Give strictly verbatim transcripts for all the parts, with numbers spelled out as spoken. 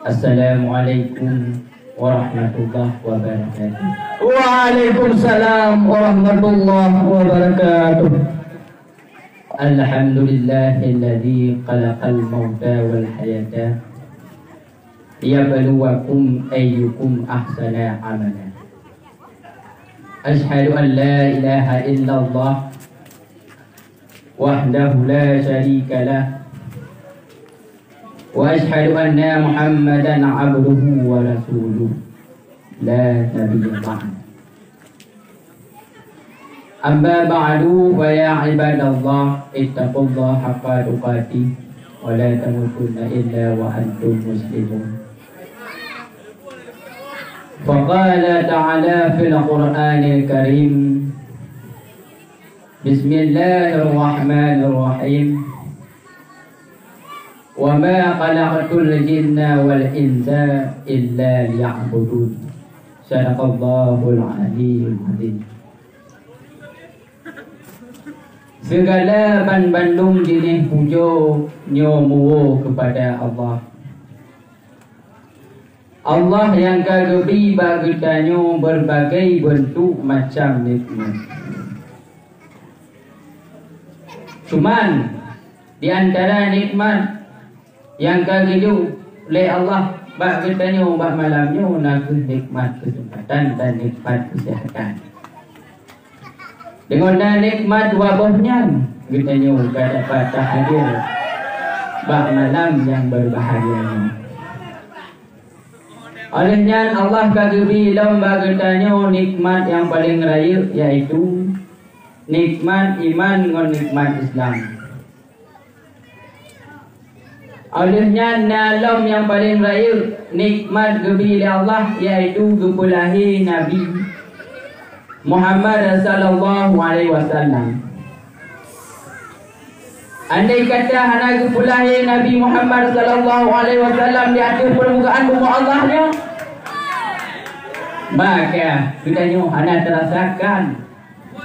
Assalamualaikum warahmatullahi wabarakatuh. Waalaikumsalam warahmatullahi wabarakatuh. Alhamdulillahilladzi khalaqal mauta wal hayata liyabluwakum ayyukum ahsanu amala. Asyhadu an la ilaha illallah wahdahu la syarika lah, wa asyhadu anna Muhammadan abduhu wa rasuluh, la nabiyya ba'dah. Amma ba'du, fa ya ibadallah, ittaqullaha haqqa tuqatih, wa la tamutunna illa wa antum muslimun. Fa qala ta'ala fil Qur'anil Karim, Bismillahirrahmanirrahim. Wa ma khalaqtul jinna wal insa illa liya'budun. Sadaqallahul aliyyul azim. Segala banbandum jeuneh pujoe nyoe muwoe keupada Allah. Allah nyang ka geubri bak geutanyoe beurbagai beuntuk macam nikmat. Cuman, di antara nikmat nyang ka geujok lé Allah bak geutanyoe bak malam nyoe na kheueh nikmat keuseumpatan dan nikmat keuseuhatan. Deungon na nikmat dua boh nyan, geutanyoe ka dapat tahadir bak malam nyang beubahgia nyoe. Óh lheueh nyan, Allah ka geubri lom bak geutanyoe nikmat nyang paleng rayeuk, yaitu nikmat iman ngon nikmat Islam. Óh lheueh nyan na lom nyang paleng rayeuk nikmat geubri lé Allah, yaitu geupeulahé Nabi Muhammad sallallahu alaihi wasallam. Andai kata hana geupeulahé Nabi Muhammad sallallahu alaihi wasallam di ateueh peurmukaan bumoe Allah nyoe, maka geutanyoe hana teurasakan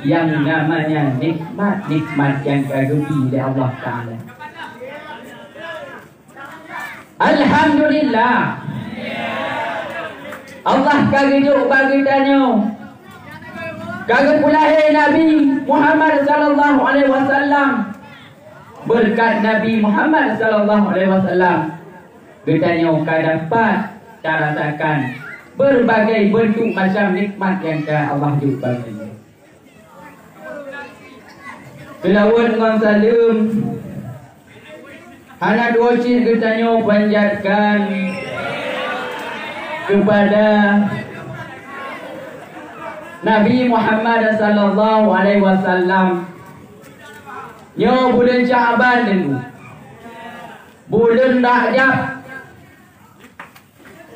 nyang namanya nikmat-nikmat nyang ka geubri lé Allah Taala. Alhamdulillah, Allah ka geujok bak geutanyoe, ka geupeulahé Nabi Muhammad sallallahu alaihi wasallam. Beureukat Nabi Muhammad sallallahu alaihi wasallam, geutanyoe ka dapat tarasakan beurbagai beuntuk macam nikmat nyang ka Allah jok bak geutanyoe. Seulaweuet ngon saleuem hana tuwoe cit geutanyoe panjatkan keupada Nabi Muhammad sallallahu alaihi wasallam. Nyoe buleuen Sya'ban, Teungku. Buleuen Rajab.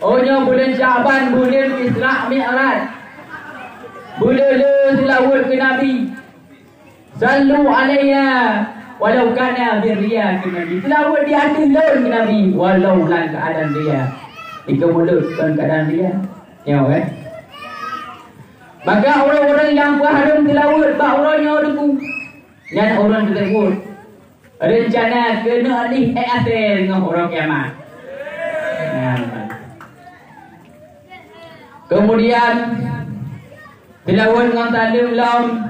Oh, nyoe buleuen Sya'ban, buleuen Isra Mi'raj. Buleuen le seulaweuet keu Nabi. Sallu alayya walau kana birriya keu Nabi. Seulaweuet di ateueh lôn keu Nabi, walau lam keuadaan riya. Dikeumulot kon keuadaan riya. Nyoe, eh. Maka ureueng-ureueng nyang peuhareuem seulaweuet bak uroe nyoe, Teungku, nyan ureueng teuseubut reuncana keuneuk lih ék asée ngon uroe kiamat. Nah. Keumudian, seulaweuet ngon saleuem lom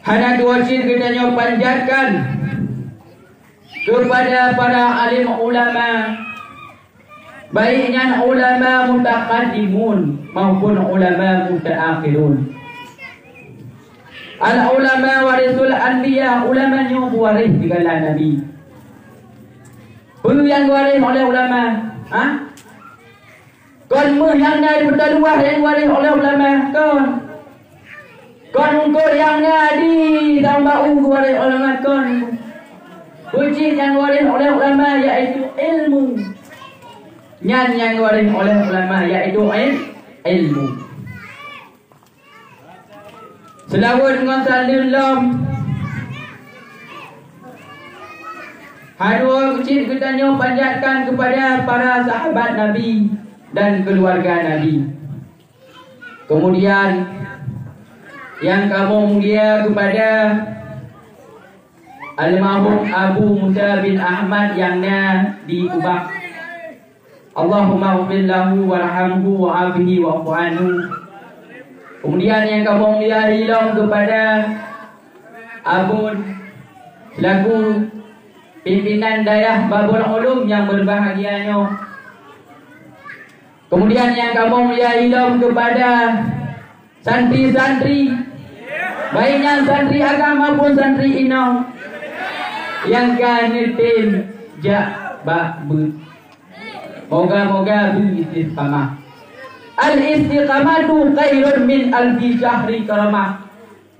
hana tuwoe cit geutanyoe panjatkan keupada para alim ulama, baik nyan ulama mutaqaddimun maupun ulama mutaakhirun. Al ulama warisul anbiya, ulama nyoe pewaréh sigala nabi. Peue nyang geuwaréh oleh ulama? Ha? Kon méuh nyang na di Peutaluwah nyang geuwaréh oleh ulama? Kon. Kon eungkôt nyang na di Tambak U geuwaréh oleh ulama? Kon. Peue cit nyang geuwaréh oleh ulama, yaitu ilmu. Nyan nyang geuwaréh oleh ulama, yaitu il-, ilmu. Seulaweuet ngon saleuem lom hana tuwoe cit geutanyoe panjatkan keupada para sahabat Nabi dan keuluwarga Nabi. Keumudian, nyang kamoe mulia keupada Almarhum Abu Musa bin Ahmad nyang na di Ubak. Allahumma ighfir lahu warhamhu wa'afihi wa'fu anhu. Kemudian nyang kamoe mulia ilom kepada Abon selaku pimpinan dayah Babul Ulum nyang berbahagia nyoe. Kemudian nyang kamoe mulia ilom kepada santri-santri, baik nyan santri agam maupun santri inong nyang ka neutem jak bak beuet. Moga-moga beu istiqamah. Al-istiqamatu khairun min alfi syahri karamah.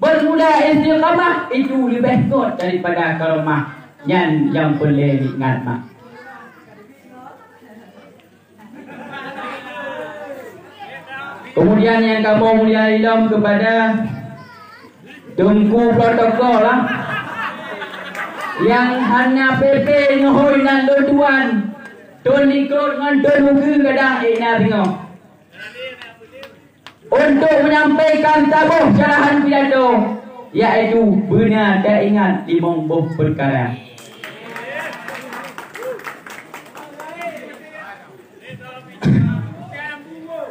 Bermula istiqamah itu leubeh göt daripada karamah. Nyan nyang peureulée ingat mak. Kemudian nyang kamoe mulia ilom kepada Teungku Protokol lah, nyang hana peue-peue ngon hôi nan lôn tuan, thôn likot ngon thôn ukeue kadang ék na singoh. Untuk menyampaikan saboh syarahan pidato, yaitu beuna taingat limong boh peukara.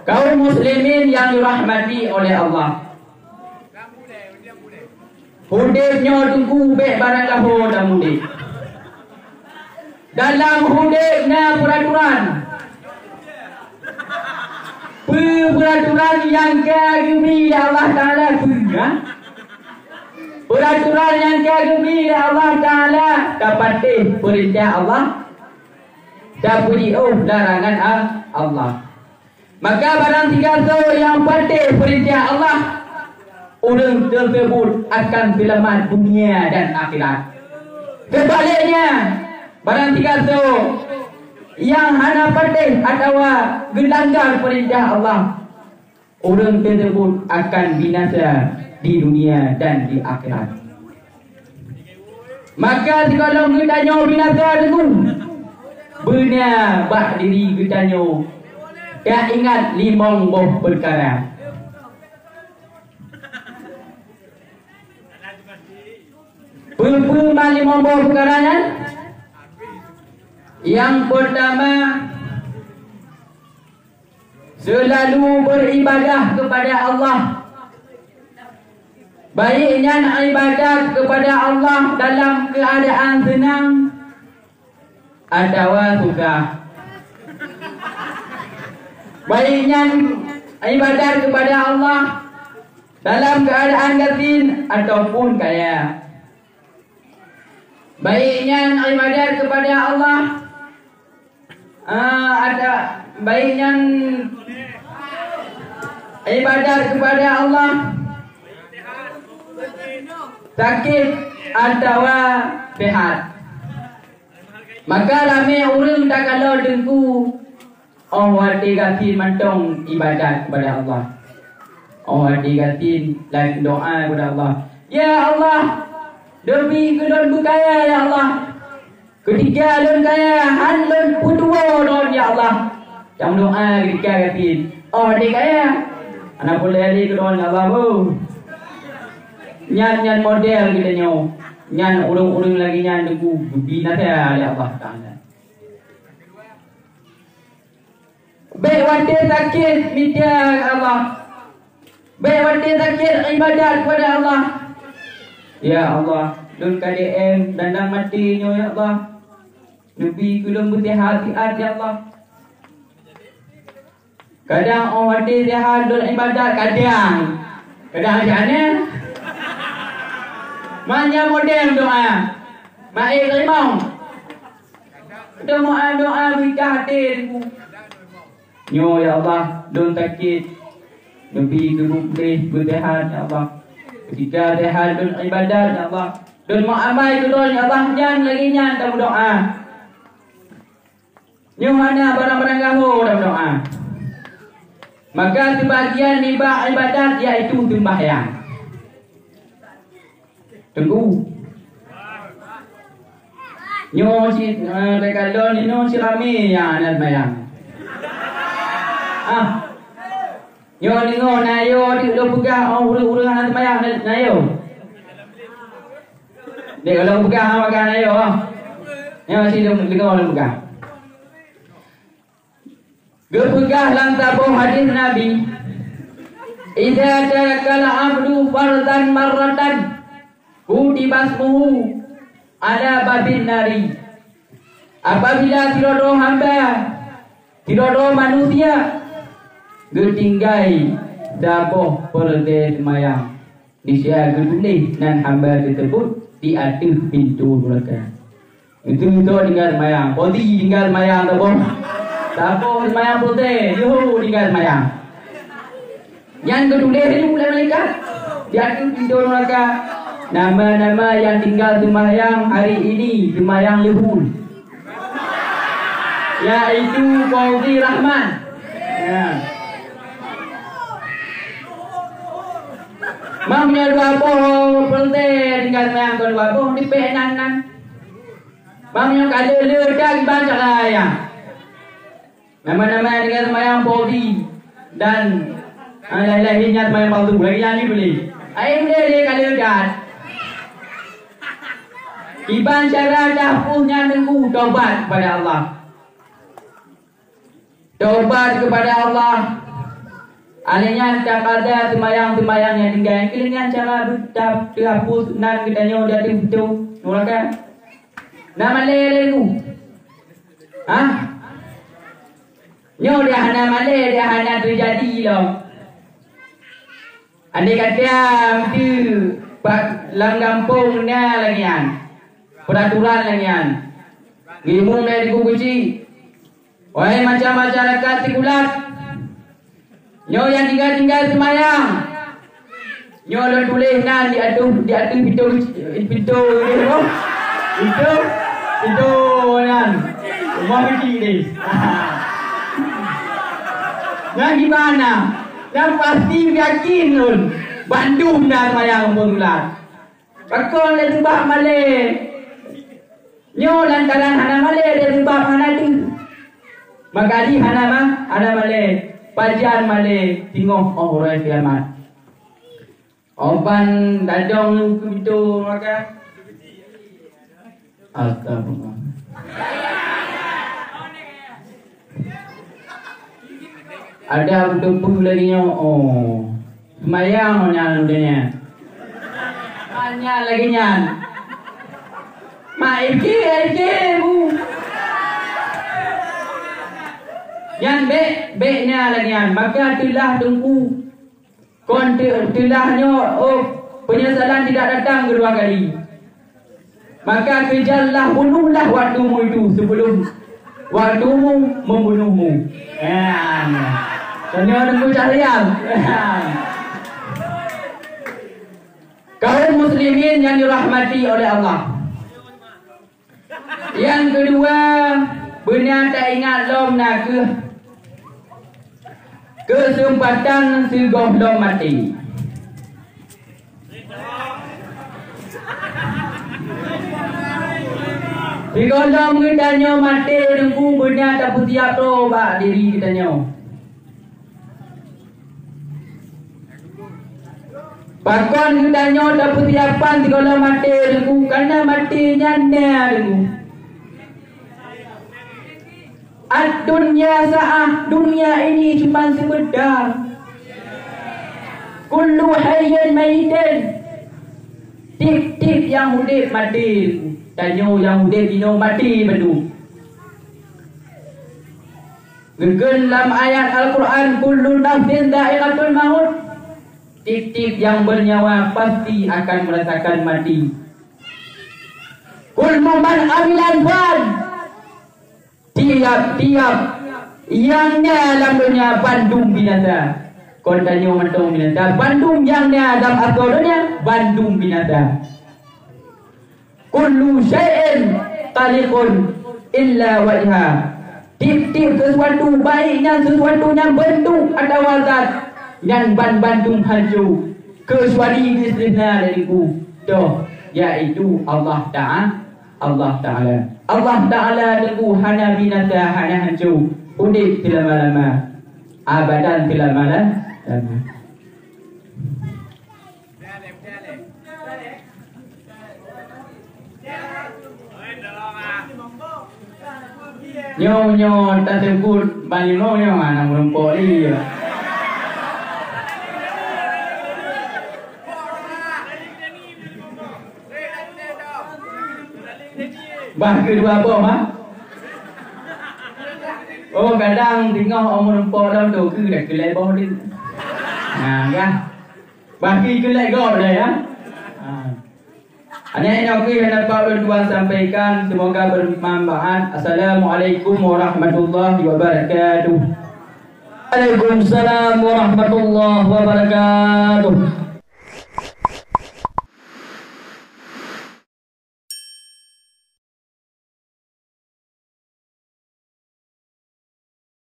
Kaum muslimin yang dirahmati oleh Allah. Udeb nyoe teungku bék barang gaho dan udeb. Dalam udeb na peuraturan. Peue peuraturan nyang ka geubri lé Allah Taala peue? Peuraturan nyang ka geubri lé Allah Taala tapatéh peurintah Allah, tapeujiôh larangan Allah. Maka barang sigasoe nyang patéh peurintah Allah, ureuëng teuseubut akan seulamat dunia dan akhirat. Seubaliknya, barang sigasoe nyang hana patéh atawa geulanggar peurintah Allah, ureuëng teuseubut akan binasa di dunia dan di akhirat. Maka sigohlom geutanyoe binasa teungku, beuna bak diri geutanyoe taingat limong boh peukara. Peue-peue man limong boh peukara nyan? Nyang peurtama, seulalu beuribadah keupada Allah, baik nyan ibadat keupada Allah dalam keuadaan seunang atawa susah. Baik nyan ibadat keupada Allah dalam keuadaan gasien ataupun kaya. Baik nyan ibadat keupada Allah, ah, ada, baik nyan ibadat keupada Allah sakét atawa seuhat. Maka ramé ureuëng takalon teungku óh watée gasien mantong ibadat keupada Allah. Óh watée gasien laén doá keupada Allah, "Ya Allah, neubi keu lôn beukaya, ya Allah. Keutika lôn kaya, han lôn peutuwoe lôn, ya Allah." Nyang meudoá keutika gasien óh watée kaya. Hana peureulée lé keu lôn, ya Allah, boh. Nyan, nyan model geutanyoe. Nyan ureuëng-ureuëng lagée nyan teungku geubri nasa lé Allah Taala. Bék watée sakét mita Allah. Bék watée sakét ibadat keupada Allah. Ya Allah, lôn ka DM dan maté nyoe ya Allah. Neubi keu lôn beuseuhat-seuhat ya Allah. Kadang óh watée seuhat lôn ibadat, kadang. Kadang macam mana? Manyang model doa. Maé teurimong. Doa-doa beuka até teungku. Nyoe ya Allah, lôn sakét. Neubi keu lôn puléh beuseuhat ya Allah. Keutika seuhat lôn ibadat ya Allah. Lôn meuamai keu lôn ya Allah, nyan lagée nyan tameudoá. Nyoe hana barang-barang gaho tameudoá. Maka seubagian nibak ibadat yaitu seumbahyang. Teungku. Nyoe cit, eh, takalon nyoe cit ramé nyang hana seumayang. Ah. Nyoe deungoe na yo di lôn peugah, oh, ureuëng-ureuëng hana seumayang na, na yo. Dek, ulôn peugah haba kan ayo. Nyoe si deungoe ulôn peugah. Geupeugah lam saboh hadis Nabi, "Idza tarakal abdu fardan marratan, kutiba ismuhu ala babin nari." Apabila sidroe hamba, sidroe manusia geutinggai saboh peurdeh seumayang, niscaya geutuléh nan hamba teuseubut di ateueh pintoe nuraka. Itu, itu tinggai seumayang. Pozi tinggai seumayang saboh. Saboh seumayang pozi, yuhu tinggai seumayang. Nyan geutuléh lé malaikat di ateueh pintoe nuraka, nama-nama yang tinggal seumayang hari ini, seumayang leuhul, yaitu Fauzi Rahman. Ya. Meunyoe dua boh peurdeh tinggai seumayang kon dua boh, dipéh nan-nan. Meunyoe ka le-le that kiban cara ayah. Nama-nama dengan seumayang Fauzi dan, ah, lain-lain nyan seumayang palsu, lagèe nyan ni boleh. Ai boleh lé ka le that. Kiban cara dah pun nyan nunggu taubat kepada Allah. Taubat kepada Allah. Alèh nyan taqada seumayang-seumayang nyang tinggai. Keu lheueh nyan cara teuhapus nan geutanyoe dari pintoe nuraka. Na malèe lé nunggu. Hah? Nyoe dah hana malèe, dah hana teujadi lom. Andai kata meuteue bak lam gampông na lagèe nyan, peuraturan lagèe nyan, geuyue mueng lé Teungku Keuchik, wahai macam masyarakat sikulat, nyoe nyang tinggai-tinggai seumayang, nyoe lôn tuléh nan di ateueh, di ateueh pintoe, pintoe, pintoe, pintoe nyan, rumoh keuchik deh. Nyan gimana? Nyan pasti yakin lôn, bandum na seumayang rumoh sikulat. Pakon lé seubab malèe? Nyoe lantaran hana malèe lé seubab hana deuh. Maka jih hana ma-, hana malèe. Pajan malèe singoh óh uroe kiamat. Óh ban tajong keu pintoe nuraka. Astagfirullah. Ada beuteupeue lagèe nyoe, oh. Seumayang nyan udeb nyan. Nyan lagèe nyan. Mak ike, ike, bu. Nyan bèk, bèk nyan lagèe nyan. Maka teulah teungku. Kon teu-, teulah nyoe, oh, penyesalan tidak datang kedua kali. Maka kejarlah, bunuhlah waktumu itu sebelum waktumu membunuhmu. Ya. Tanyoe Teungku Syahrial. Kaum muslimin yang dirahmati oleh Allah. Nyang keudua, beuna taingat lom na kheueh keuseumpatan sigohlom maté. Sigohlom geutanyoe maté, Teungku, beuna tapeusiap droe bak diri geutanyoe. Pakon geutanyoe tapeusiapan sigohlom maté, Teungku? Kareuna maté nyan na, Teungku. Ad-dunya sa'ah, dunia ini cuma sebentar. Kullu hayyin mayyitun. Tiep-tiep nyang udeb maté, Teungku. Tanyoe nyang udeb jinoe maté bandum. Geukheun lam ayat Al-Quran, "Kullu nafsin dha'iqatul maut." Tiep-tiep nyang bernyawa pasti akan merasakan mati. "Kullu man 'alaiha fan." Tiep-tiep nyang na lam donya bandum binasa. Kon tanyoe mantong binasa, bandum nyang na lam asoe donya bandum binasa. "Kullu syai'in khaliqun illa wajha." Tiep-tiep sesuatu, baik nyan sesuatu nyang bentuk atawa zat, nyan ban bandum hanco, keucuali geuseulah dari Teungku, toh, yaitu Allah Ta'a-, Allah Taala. Allah Taala Teungku hana binasa, hana hanco, udeb seulama-lama, abadan seulama-lama. Nyoe-nyoe taseubut ban limong nyoe hana meurumpok lé. Bah keudua boh, ha? Oh, kadang teungoh umu meurumpok lom tu keu dah keulai boh deh. Nah, ya. Bah keulai gob dah, ya. Ha. Hanya nyoe keuh nyang dapat ulôn tuan sampaikan, semoga bermanfaat. Assalamualaikum warahmatullahi wabarakatuh. Waalaikumsalam warahmatullahi wabarakatuh.